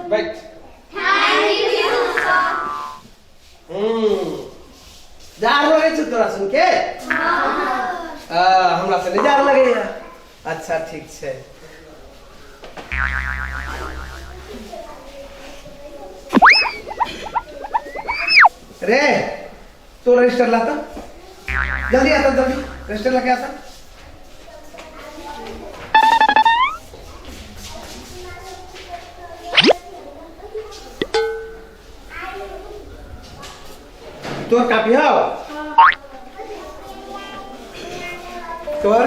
बैठ। जार लगै छौ तोरा सुन के? हमरा से नहि जार लगैया। अच्छा, ठीक छै। रे, तो रजिस्टर लाता, जल्दी आता, जल्दी रजिस्टर लेके आता। तोर कापी हो, तोर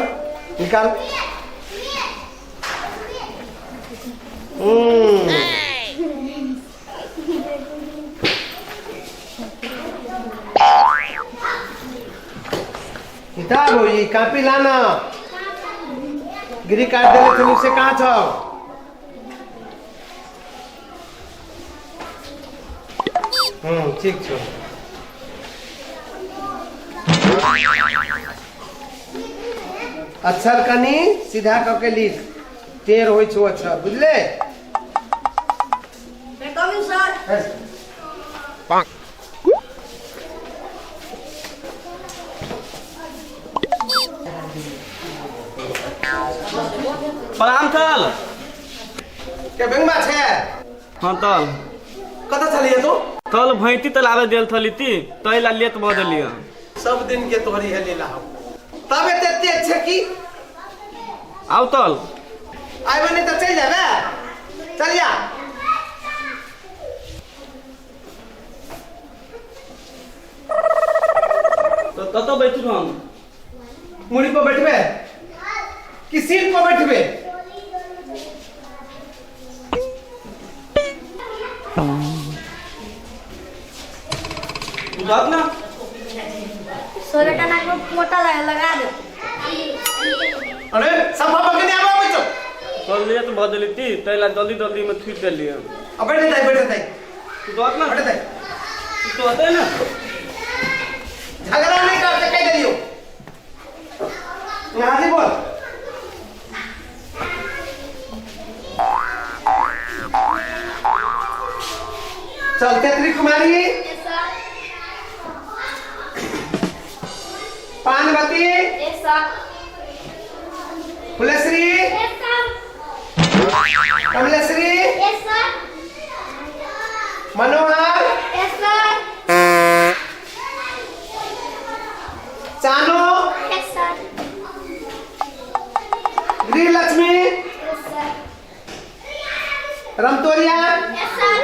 निकाल। किताब हो, ये कापी लाना। गिरी काट देले थे से कहाँ छौ? ठीक छौ। अक्षर कनी सीधा कऽ के लिख, टेढ़ होइ छौ अक्षर, बुझले? Coming sir. प्रणाम तल। के बेंगमा छै? हाँ तल। कतऽ छलियै तू? तल भैंती तलाबे देल थली ती, तै ला लेट भऽ देलियै। सब दिन के तोहरी है लीला हो, तब एते तेज छै की? आउ तल। आइबे नहि तऽ चलि जाबे, चल जा। तो कतऽ बैठू हम? मुड़ी पर बैठबे कि सीट पर बैठबे? तू बात ना। सोरे का नाक में पोटा लगा लगा दे। अरे, सफा पकड़ने आबो आबै छौ। तल लेट भऽ देली ती, तै ला जल्दी जल्दी में थुकि देलियै। अब बैठ जाय, बैठ जाय। तू बात ना। बैठ जाय। तू तो होते ना। झगड़ा नहीं करते, कह दियो। यहाँ से बोल। चल तेतरी कुमारी। Yes sir. Panwati. Yes sir. Phuleshwari. Yes sir. Kamleshwari. Yes sir. Manohar. Yes sir. Chano. Yes sir. Grihalakshmi. Yes sir. Ramtoriya. Yes sir.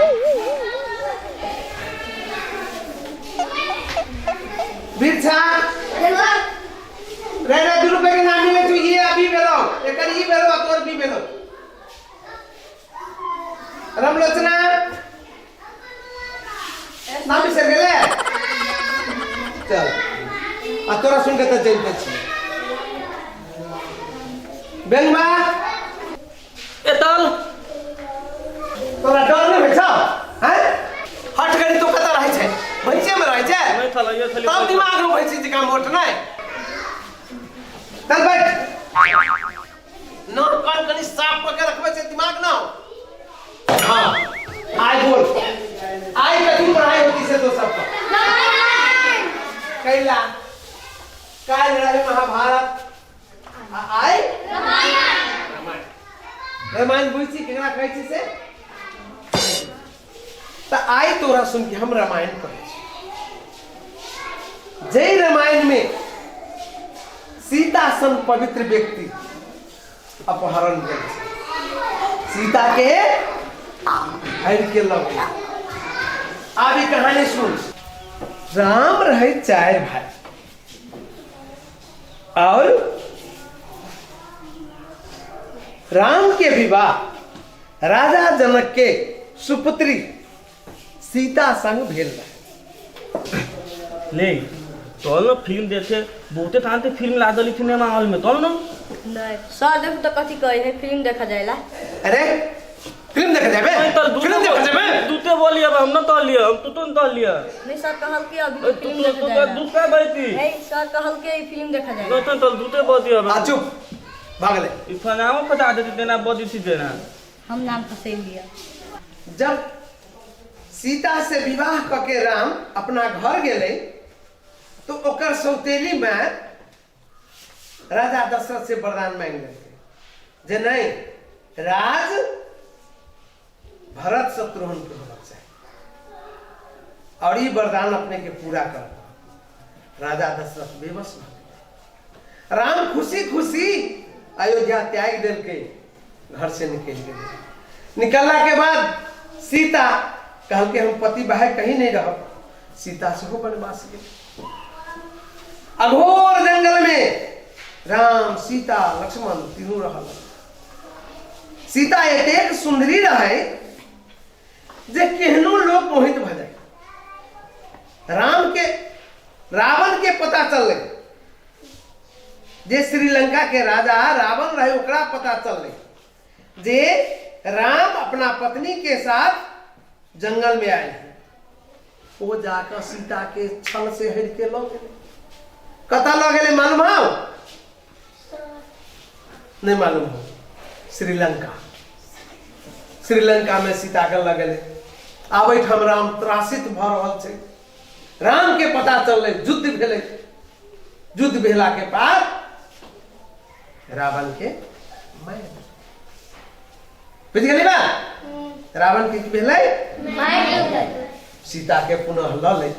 Birsa. Yes sir. रे रे, 2 रुपए के नाम मिले तू। ये अभी भेलो, एकर ई भेलो आ तोर भी भेलो। रामलोचना, नाम बिसर गेले। चल, आ तोरा सुन के तऽ जनिते छी। बेंगमा। ए तल। तोरा डर नहि होइ छौ? हैं, हट करी। तू कतऽ रहै छै? भैंसे मे रहै छै? नहि थल, ये थली। तब दिमाग में भैंसी जकाँ मोट नहि। चल बैठ। नाक कान कनि साफ कऽ के रखबै छै दिमाग ना। हाँ, आइ बोल, आइ कथी पढ़ाई होती से तो सबका? कैला काल्हि रहे महाभारत आ आइ रामायण। रामायण बुझै छी केकरा कहै छी से? तऽ आइ तोरा सुन के हम रामायण कहै छी, जै रामायण में सीता सन पवित्र व्यक्ति अपहरण भेल छै, सीता के हरि के लग गेल। आब ई कहानी सुन। राम रहे चारि भाई और राम के विवाह राजा जनक के सुपुत्री सीता संग भेल रहे। ले तोल न फिल्म देखे, बहुते थान ते फिल्म ला दली सिनेमा हॉल में, तोल न। नहीं सर, देखू तो कथी कहे है, फिल्म देखा जाएला। अरे, फिल्म देख। देखे जाबे नहीं तो फिल्म देखे जाबे दूते बोलिए अब हम न तो लिया हम तू तो न तो लिया नहीं सर कहल के अभी तू फिल्म तू देखा तू जाएगा। दूसरा बैठी नहीं सर कहल के फिल्म देखा जाएगा। नहीं तो दूते बोलिए अब आ चुप भागले। ई फनाओ फटा देती देना बोली थी देना। हम नाम फसैल लिया। जब सीता से विवाह क के राम अपना घर गेले तो ओकर सौतेली में राजा दशरथ से वरदान मांगि लेलकै जे नहीं राज भरत शत्रुघ्न के होना चाही और ई वरदान अपने के पूरा कर। राजा दशरथ बेबस भऽ गेलै। राम खुशी खुशी अयोध्या त्याग देलकै, घर से निकलि गेलै। निकलला के बाद सीता कहलकै हम पति बाहर कहीं नहीं रहब। सीता सेहो वनवास गेल। अघोर जंगल में राम सीता लक्ष्मण तीनू रहल। सीता एतेक सुंदरी रहे जे केहनो लोग मोहित भऽ जाए। राम के रावण के पता चललै जे श्रीलंका के राजा रावण रहे, ओकरा पता चललै जे राम अपना पत्नी के साथ जंगल में आए हैं। ओ जाकर सीता के छल से हर के लऽ गेलै। कतऽ लऽ गेलै मालूम हौ? नहीं मालूम हो। श्रीलंका। श्रीलंका में सीता के लऽ गेलै। आब एहिठाम राम त्रासित भऽ रहल छै। राम के पता चललै, युद्ध भेलै। युद्ध भेला के बाद रावण के मारि देलकै। बुझि गेली बा? रावण के की भेलै? सीता के पुनः लऽ लै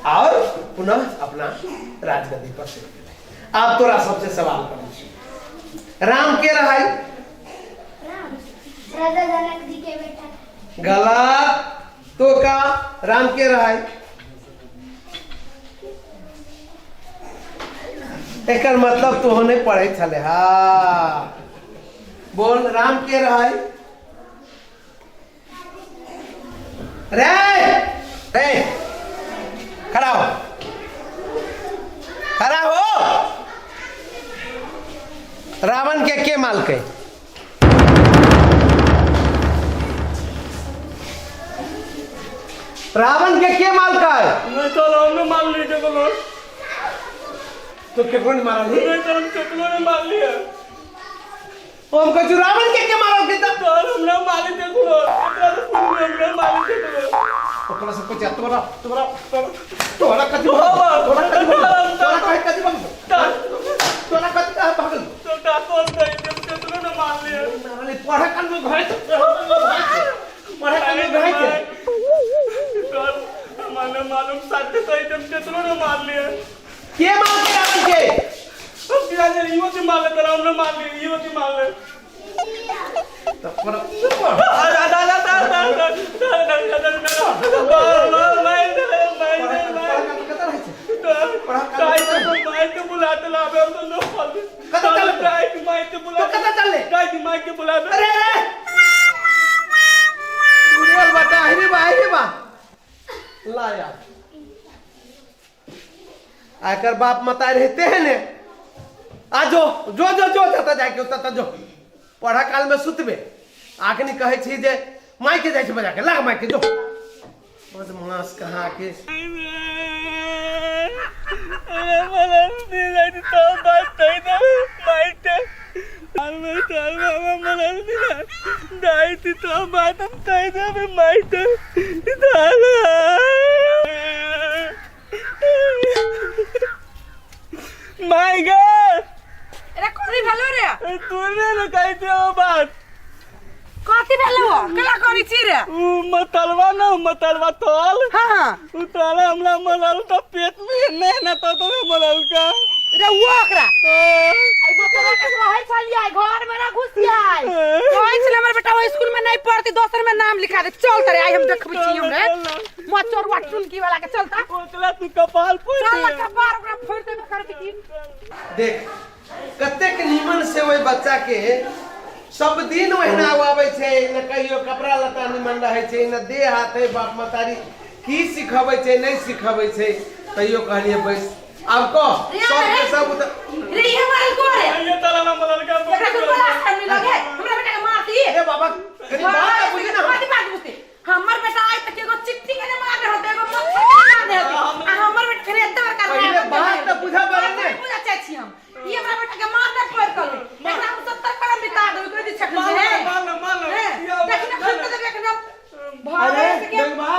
और पुनः अपना राजगद्दी पर चलि गेलै। आब तोरा सबसे सवाल करै छी, राम के रहै? राजा जनक जी के बेटा। गलत। तो का राम के रहै? एकर मतलब तो नहीं पढ़े छले। हाँ बोल, राम के रहै? रे रे खड़ा हो, खड़ा हो। रावण के मालकै? रावण के मालकै? नहीं तो हमने मार लिया केकरो। तो केकरो नहीं मारल ही? नहीं तो हम केकरो नहीं मार लिया। ओ हम कहै छी रावण के मारल के तब तो हमरा मारी केकरो, एकरा तो सुन हमरा मारी केकरो। ओकरा से पूछा तोरा तोरा तोरा तोरा कथी भऽ तोरा कथी भऽ तोरा कहे कथी भऽ तोरा कथी कहे भऽ गेल? तो का कौन कहे हम केकरो ने मार लिया। मारल पढ़े काल में घर पढ़े काल में घर के सर हमारे मालूम साथे सही हम केकरो ने मार लिया। के मार के रावण के? हम क्या जाने इहो के मारले तोरा हमने मार लिया, इहो के मारले। तो पर अरे अरे चुड़ैल बता अहिरे बा अहिरे बा ला यार आकर बाप मता रहते हैं ने। आ जो जो जो जो जतऽ जाके ओतऽ जो पढ़ा काल में सुतबे। आखनी कहै छी जे माइके जाइ छै बजा के लाग माइके जो बदमाश कहाँ के। My God! अरे कथी भेलो रे? तूने ने कही थी वो बात। कथी भेलो? केला करी छी रे? उ मतलबा ना मतलबा तोल। हाँ हाँ। उ तोला हमरा मरल तो पेट में नहीं ना तो तो मरल का। रे वो ओकरा। आई बच्चा के रहै छलियै घर में ना घुसियै। कहै छलै हमर बेटा ओ स्कूल में नहीं पढ़ती दोसर में नाम लिखा दे। चल तरे आई हम देखबै छी हम रे। मचोरवा चुनकी वाला के चलता। ओकरा तू कपाल फोड़ चल दे। कपार ओकरा फोड़ देबे करती की। देख कतेक नीमन से ओहि बच्चा के सब दिन ओहिना आबै छै, न कहियो कपड़ा लत्ता निमन रहै छै, न देह हाथ है। बाप महतारी की सिखबै छै नहि सिखबै छै, तैयो कहलियै बैस आब कह सबके सब रे ये मारल को रे ये ताला ना मरल का। एकरा कुल बला सामने लगे हमरा बेटा के मार लाठी ए बाबा कनी बात तऽ बुझी ना। कथी बात बुझते? हमर बेटा आइ तक एगो चिट्ठी के नहीं मार रहल, एगो मच्छर के नहीं मार रहल, आ हमर बेटा के एते बड़का पहिले बात तऽ बुझऽ पड़ै ने। बुझा चाहै छी हम। ई हमरा बेटा के मार नहि पड़ कल, एकरा हम 70 कलम बिता देबै। कोई दिक्कत नहीं है। मान लो, मान लो। देखी ना, खत्म देबै एकरा। अरे भागे के बेगमा।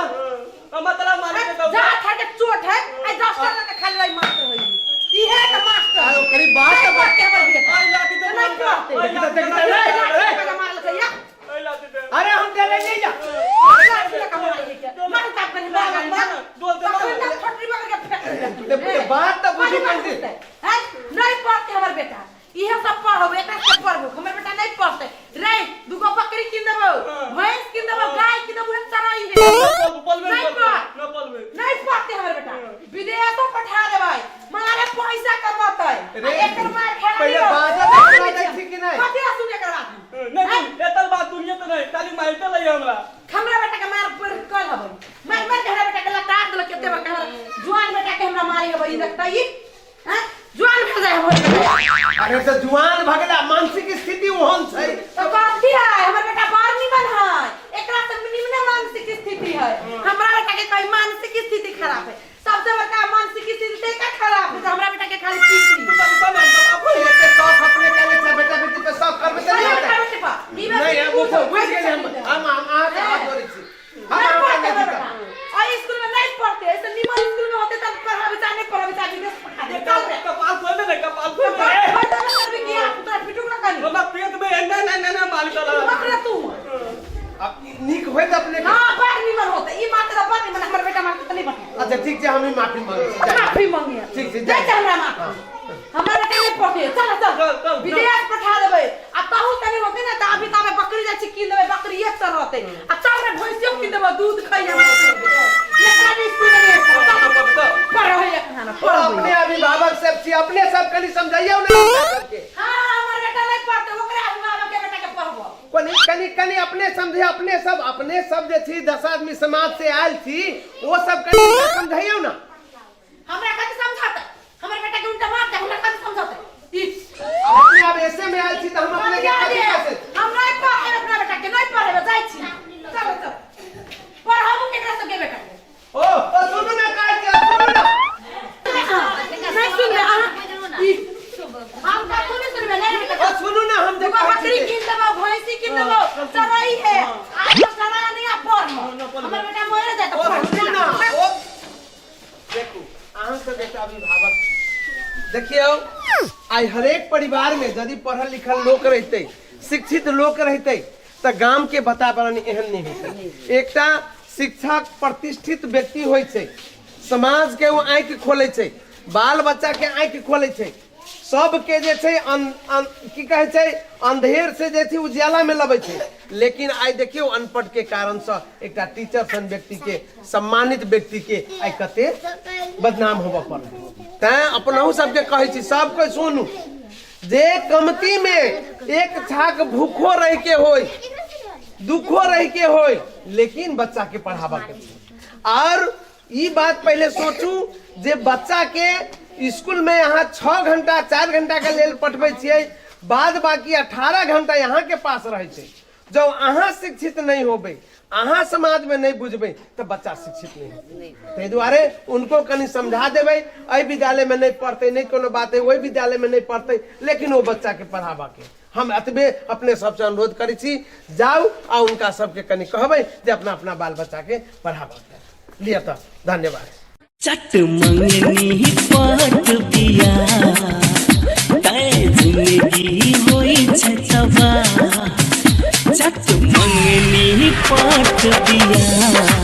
मतलब मारे के जा था के चोट है आई 10 टा लगा खाली रही मास्टर होई ई है त मास्टर। आरो कनी बात नहीं तऽ पढ़ते हमर बेटा। आई लाठी दे। नहीं पढ़ते। देखी तऽ, देखी तऽ, रे, रे। बेटा मारलकै या। आई लाठी दे। अरे हम डरे नहीं जा। लाठी लगा मारलकै के मार ताप कनी मार मार। बोल दे, मार। तखन ना फटरी पकड़ के फेंक देलकै। ते बात तऽ बुझी कथी बात कनी। बुझतै? हैं? नहीं पढ़ते हमर बेटा, इहे सब पढ़ब, एकरा सब पढ़बो। हमर बेटा नहीं पढ़ते रे। दुगो बकरी किन देबो, भैंस किन देबो, गाय किन देबो, उहे चराई है। पलवे। नहीं पढ़। न पलवे। नहीं पढ़ते हमर बेटा, विदेशो पठा देबै, मारे पैसा कमातै। रे, आ एकर मार खाना। पहिले बाजा तऽ सुना दै छी कि नहि? कथी ला सुने एकर बात? नहीं, एतल बात दुनिया तो नहीं, खाली मारते लई हमरा। हमरा बेटा के मार पर कल हबै, मार मार के हमरा बेटा के लटा देलक। केते बड़का हमरा जुआन बेटा के हमरा मारे हबै। ई देखतै ई हैं जुआन भे जाय हमर बेटा। अरे तऽ जुआन भऽ गेला, मानसिक स्थिति ओहन छै। तो कथी है? हमर बेटा बड़ निमन है, एकरा से निम्न मानसिक स्थिति है। हमरा बेटा के कहीं मानसिक स्थिति खराब है? सबसे बड़का मानसिक स्थिति ते का खराब है, हमरा बेटा के खाली पीटी। एते शौक अपने के छै बेटा बेटी पे, शौक करबै तऽ नहि बेटा हेतै। बेटी पर ई बात नहीं, हम पूछो, बुझि गेलियै। हम हम हम अहाँके हाथ जोड़ै छी। हम नहीं अहाँके पढ़ते नहि हमर जीतब। बेटा। और स्कूल में नहीं पढ़ते, ऐसे निमन स्कूल में होते तब पढ़ावे चाहे नहीं पढ़ावे चाहे विदेश पठा दे। चल रे। कपाल खोल दे ने, कपाल खोल दे। खोल दे ना, करबी की आप तोरा पिटुक ना कनी। हमरा पेट में एना ना ना ना मालिक तू मत रे तू। अब नीक होइत अपने के। हाँ, बड़ निमन होते ई माते त बड़ निमन। हमर बेटा मारते त नहीं पढ़े। अच्छा ठीक छै, हम ही माफी मांगै छी, जाइ। माफी मांगिए। ठीक छै, जाइ जाइ। छै हमरा माफी। हमर बेटा नहीं पढ़ते। चल चल। चल, चल। विदेश पठा देबै आ तहु तनी होते ना त अभी ताबे बकरी जाइ छी कीन देबै, बकरी एक सौ रहतै। आ चल रे, भैंसियो कीन देबै, दूध खाइ हमरा एकरा नहीं स्कूल में नहीं पढ़ होइए खाना। और अपने अभिभावक सब छी, अपने सब कनी समझाइयौ ने हुनका सबके। हाँ, हमर बेटा नहीं पढ़ते, ओकरे अभिभावक के बेटा के पढ़बो। कनी कनी कनी अपने समझे, अपने सब जे छी 10 आदमी समाज से आयल छी, ओ सब कनी हुनका समझाइयौ ना। हमरा कथी समझाते? हमर बेटा के उल्टा मारते, हमरा कथी समझाते ई? अपने आब ऐसे में आयल छी तऽ हम अपने के कथी कह सकै? हम नहीं पढ़े अपना बेटा के, नहीं पढ़े। जाइ छी, चलो चल। पढ़ाबू केकरा सबके बेटा के? ओ ओ सुनू ना, काज के सुनू ना। नहीं सुनबे अहाँ ई। हम कथू नहीं सुनबे, नहीं बेटा। ओ सुनू ना, हम जे दुगो कहै छी बकरी किन देबो, भैंसी किन देबो, चराई है। आज तो चरा नहीं आ पढ़। हमर बेटा मरे जाए तो ओ पढ़। सुनू ना। ओ देखू, अहाँ सब एकटा अभिभावक छी। देखियौ, आइ हरेक परिवार में यदि पढ़ल लिखल लोक रहते, शिक्षित लोक रहते, तऽ गाम के वातावरण एहन नहि होतै। एकटा शिक्षक प्रतिष्ठित व्यक्ति होइ छै, समाज के ओ आँखि खोलै छै, बाल बच्चा के आँखि खोलै छै, सबके जे छै अन, अन, की कहै छै, अंधेर से जे छै उजियाला में लबै छै। लेकिन आइ देखियौ, अनपढ़ के कारणसँ एकटा टीचर सन व्यक्ति के, सम्मानित व्यक्ति के आइ कते बदनाम होबऽ पड़ल। तैं अपनहु सबके कहै छी, सबके सुनू, जे कमती में एक छाक भूखो रह के होय, दुखो रह के होय, लेकिन बच्चा के पढ़ाबऽ के छै। और ई बात पहले सोचू जे बच्चा के स्कूल में यहाँ 6 घंटा 4 घंटा के लेल पठबै छियै, बाद बाकी 18 घंटा यहाँ के पास रहै छै। जब अहाँ शिक्षित नहीं होबै, अहाँ समाज में नहीं बुझबै, तऽ बच्चा शिक्षित नहीं हेतै। ताहि दुआरे उनको कनि समझा देबै। एहि विद्यालय में नहीं पढ़तै, नहीं कोनो बात है, ओहि विद्यालय में नहीं पढ़तै, लेकिन ओ बच्चा के पढ़ाबऽ के हम एतबे अपने सबसे अनुरोध करै छी। जाउ आ हुनका सबके कनि कहबै जे अपना अपना बाल बच्चा के पढ़ाबऽ के लिअ। तऽ धन्यवाद। चट मंगनी पट बिया तै जिंदगी होइ छै तबाह, चट मंगनी पट बिया।